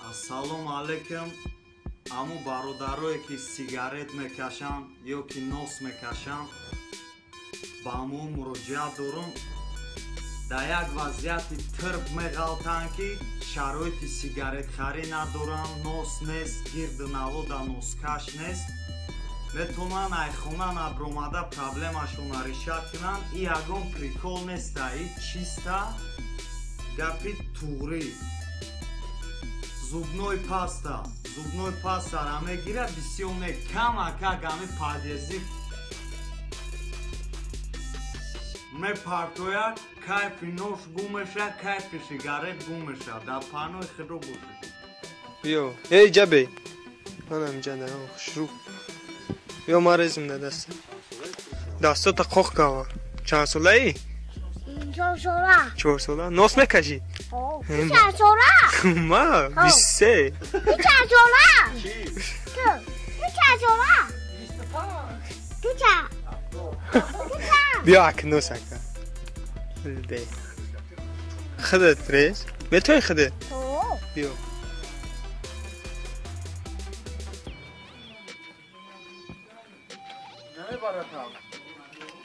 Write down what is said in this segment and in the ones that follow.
Ассалому алайкум. Аму бародарое ки сигарет мекашанд ё ки нос мекашанд, ба мо муроҷиат дорум. Дар як вазъияти тирб меғалтанд, ки шароити сигаретхарӣ надоранд, нос нест, гирду навода носкаш нест. Метавонанд ай хона набиромада проблемашонро решать кунанд. И ягон прикол неста, и чиста гапи туғрӣ. Зубной паста, зубной пастара мегира, бисёр не, камакак ами подъезди мепартояд, кайфи нош гум мешавад, кайфи сигарет гум мешавад. Дар панои худо бошед. Биё, эй ҷабе, манам ҷада хушрӯ. Биё, ман резм да даста. Дастота қоқ кава. Чанд солаӣ? 4 сола. 4 сола. Нос мекашӣ? Чанд сола? Ма 23. Чанд сола? Ту чанд сола? Ту чанд? Биё, ак нос ака. Бе. Худат рез. Метавонӣ худат? Биё.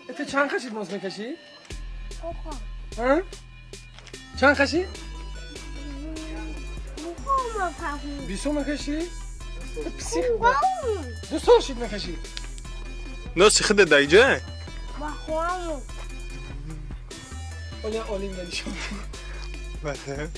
Это чанд кашид нос мекашӣ? Чанд кашӣ? Бисо мекашӣ? Псих. 2 сол шид мекашӣ. Носи худат дар иҷо? Оля олим нишон. Бале.